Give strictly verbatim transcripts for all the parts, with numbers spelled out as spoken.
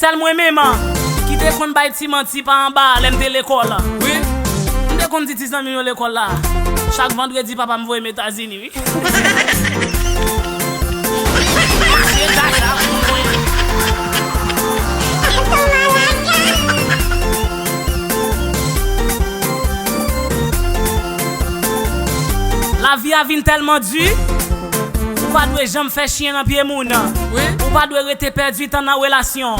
Sèl mwen menm ki te konn bay ti manti pa anba lè m te lekòl. Wi. M te konn di ti zanmi m yo lekòl la. Chak vandredi, papa m voye m Etazini, wi. Mache dada pou mwen. Lavi a vin tèlman di, ou pa dwe janm fè chen nan pye moun. Wi. Ou pa dwe rete pèdi tan nan relasyon.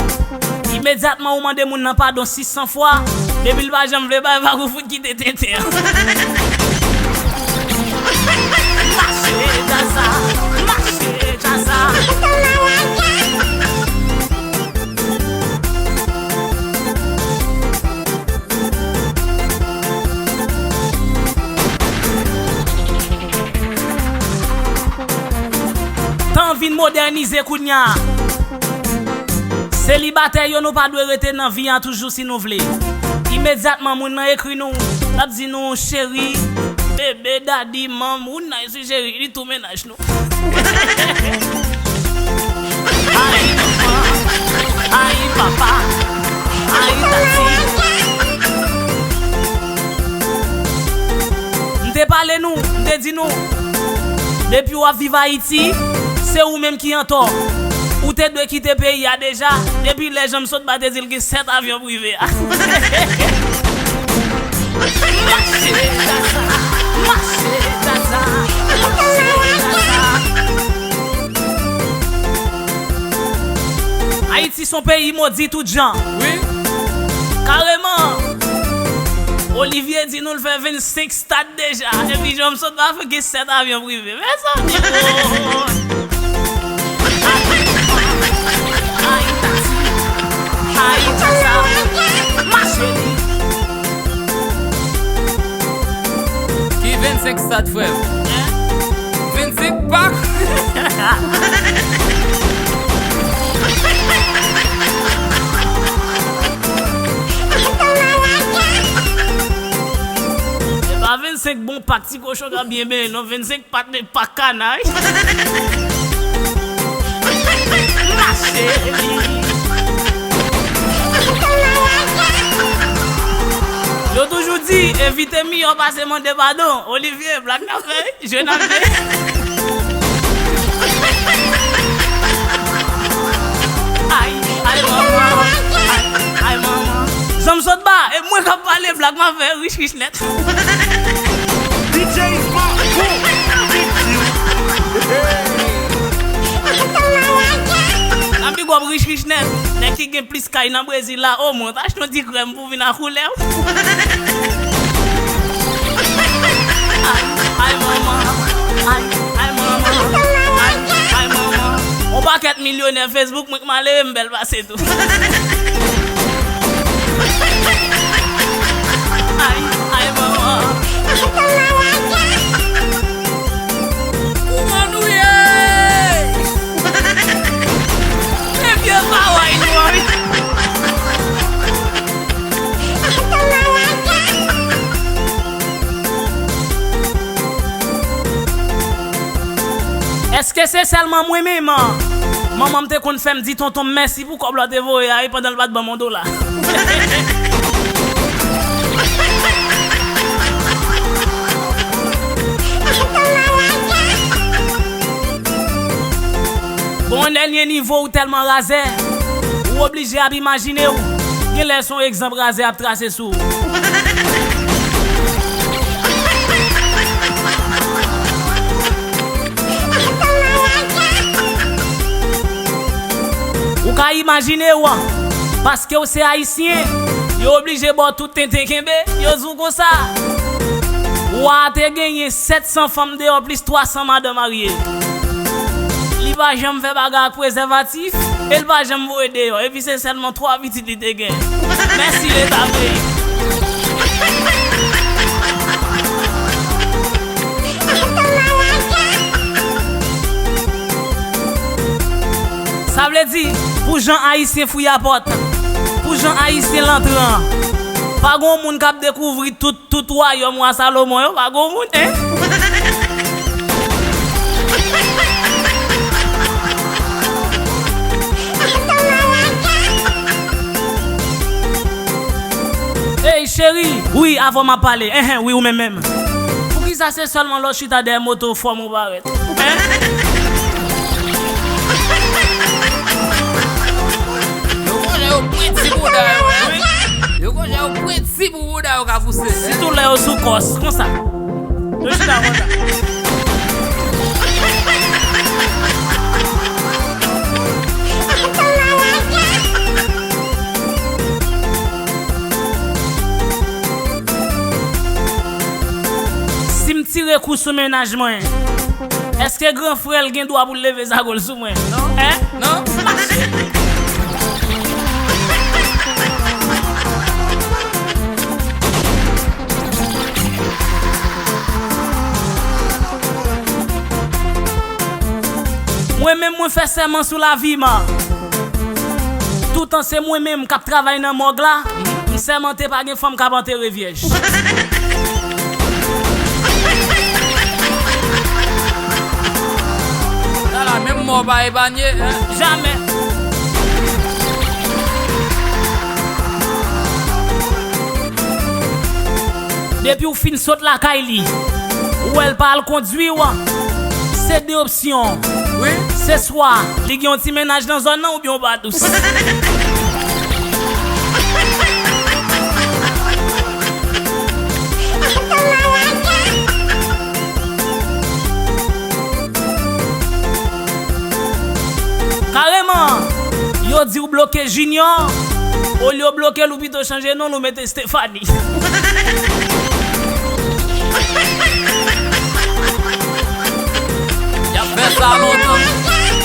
Imedyatman ou mande moun nan padon sis san fwa, depi l pa janm vle bay, pa gon fout kite tenten an. Mache Gaza, mache Gaza. Tan vin modènize kounya. Selibatè yo, nou pa dwe rete nan vi a toujou si nou vle. Imedyatman moun nan ekri nou, l ap di nou, cheri, bebe, dadi, manm, ou nice wi cheri, li tou mennaj nou. Ay manman, ay papa, ay tati. M te pale nou, m te di nou, depi w ap viv Ayiti, se ou menm ki antò. Ou te dwe kite peyi a deja, depi lè Janm Sot Ba te di l gen sèt avyon prive a. Mache Gaza, mache Gaza, mache Gaza. Ayiti se yon peyi modi tout jan. Wi. Kareman. Olivier di nou l fè vennsenk stad deja. Epi Janm Sot Ba fè gen sèt avyon prive. Mezanmi, woy. Ay, tati. Ay, tata. Mache li. Ki vennsenk stad, frè m? Vennsenk pak. E pa vennsenk bon pak ti kochon k ap byen benyen non, vennsenk pat, pak kanay. Mache li. Yo toujou di, evite miyò pase mande padon. Olivier, blag n ap fè wi. Jwe n ap jwe. Ay, ay, manman. Ay, ay, manman. Janm Sot Ba, e mwen k ap pale, blag m ap fè, rich, rich nèt. D J Marco, big deal. N ap big up rich, rich nèt. Nèg ki gen plis kay nan Brezil la, o mwen, achte yon ti krèm pou vin a koulè w. Ay, ay, manman. Ay, ay, manman. Ay, ay, manman. On pakèt milyonè Facebook, mwen k malere, m bèl pase tou. Ay, ay, manman. Kouman nou ye? Se vye paway nou an, wi. Èske se sèlman mwen menm? Manman m te konn fè m di tonton m mèsi pou kòb la w te voye a, e pandan l pa t ban m yon dola. Bon, dènye nivo, ou tèlman razè, ou oblije ap imajine w. Genlè se yon egzanp razè ap trase sou ou. Ou ka imajine w, paske w se ayisyen, yo oblije ba w tout tenten kenbe, yo di w konsa. Wa a te genyen sèt san fanm deyò plis twa san madan marye. Li pa janm fè bagay ak prezèvatif, e l pa janm voye deyò. Epi se sèlman twa pitit li te gen. Mèsi Leta peyi. Sa vle di, pou jan ayisyen friyapòt, pou jan ayisyen lantran, pa gon moun k ap dekouvri tout, tout wayòm wa Salomon yo, pa gon moun, en. Cheri, wi, avè w m ap pale. Enhen, wi, ou menm menm. Poukisa se sèlman lè w chita dèyè moto fòm ou parèt? Hein? Yo konn lè yo pwenti bouda yo, hein? Yo konn lè yo pwenti pou bouda yo ka pouse. Sitou lè yo sou kòs, konsa. Yo chita konsa. Si m tire kou sou mennaj mwen, èske gran frè l gen dwa pou l leve zago l sou mwen? Non. Hein? Non. Mwen menm, mwen fè sèman sou lavi m. Toutan se mwen menm k ap travay nan mòg la, m sèmante pa gen fanm k ap antere vyèj. Sa la, menm mò pa epanye, hein? Jamè. Depi w fin sot lakay li, ou wè l pa al kondui w, se de opsyon. Wi. Se swa li gen yon ti mennaj nan zòn nan oubyen w pa dous. Kareman, yo di w bloke Junior, olye w bloke l, ou pito chanje non l, ou mete Stephanie. Y ap fè sa lontan,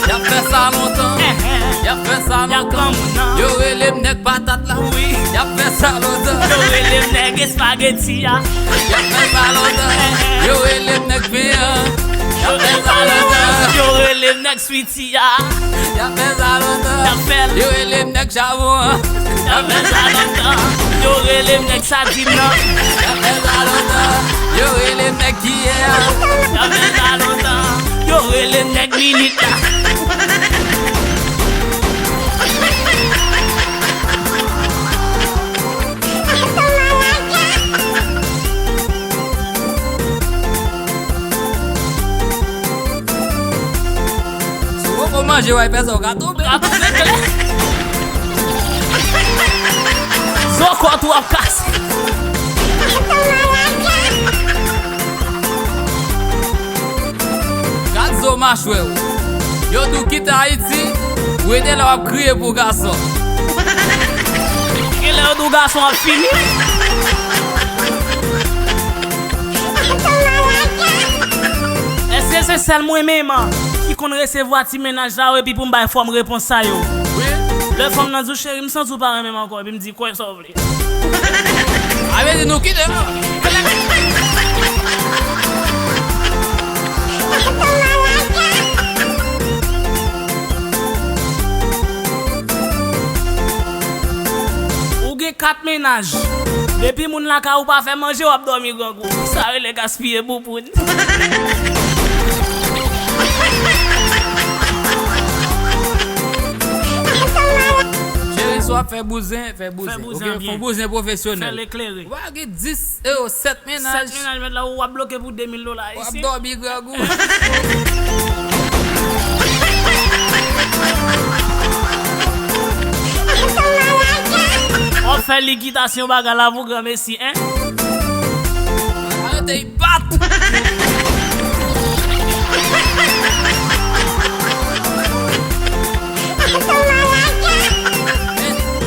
y ap fè sa lontan, y ap fè sa lontan. Yo rele m nèg patat la, wi. Y ap fè sa lontan. Yo rele m nèg espageti a. Y ap fè sa lontan. Yo rele m nèg pen an. Y ap fè sa lontan. Yo rele m nèg switi a. Y ap fè sa lontan. Y ap fè l. Yo rele m nèg chabon an. Y ap fè sa lontan. Yo rele m nèg sadin nan. Y ap fè sa lontan. Yo rele m nèg kiyè an. Y ap fè sa lontan. Yo rele m nèg minit la. Si w poko manje, w a fè sa, w ka tonbe. W ka tonbe klè. Zokòt ou ap kase. Gad zo machwè w. Yo di w kite Ayiti, w rete la w ap kriye pou gason. Genlè yo di w gason ap fini. Èske se sèl mwen menm ki konn resevwa ti mennaj sa yo epi pou m bay fòm repons sa yo? Wi. Lè fanm nan di w, cheri, m santi w pa renmen m ankò, epi m di, kwè sa w vle. A vle di nou kite la. Ou gen kat mennaj. Depi moun lakay ou pa fè manje, w ap dòmi grangou. Sa rele gaspiye bouboun. Cheri, si w ap fè bouzen, fè bouzen. Fè bouzen byen. Fè bouzen pwofesyonèl. Fè l eklere. Ou pa gen dis, e, sèt mennaj. Sèt mennaj, mèt la, ou ap bloke pou de mil dola isi. W ap dòmi grangou. W ap fè likitasyon bagay la pou granmesi, en? Arete bat!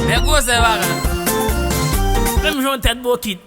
Men gwosè bagay. Menm jan yon tèt bokit.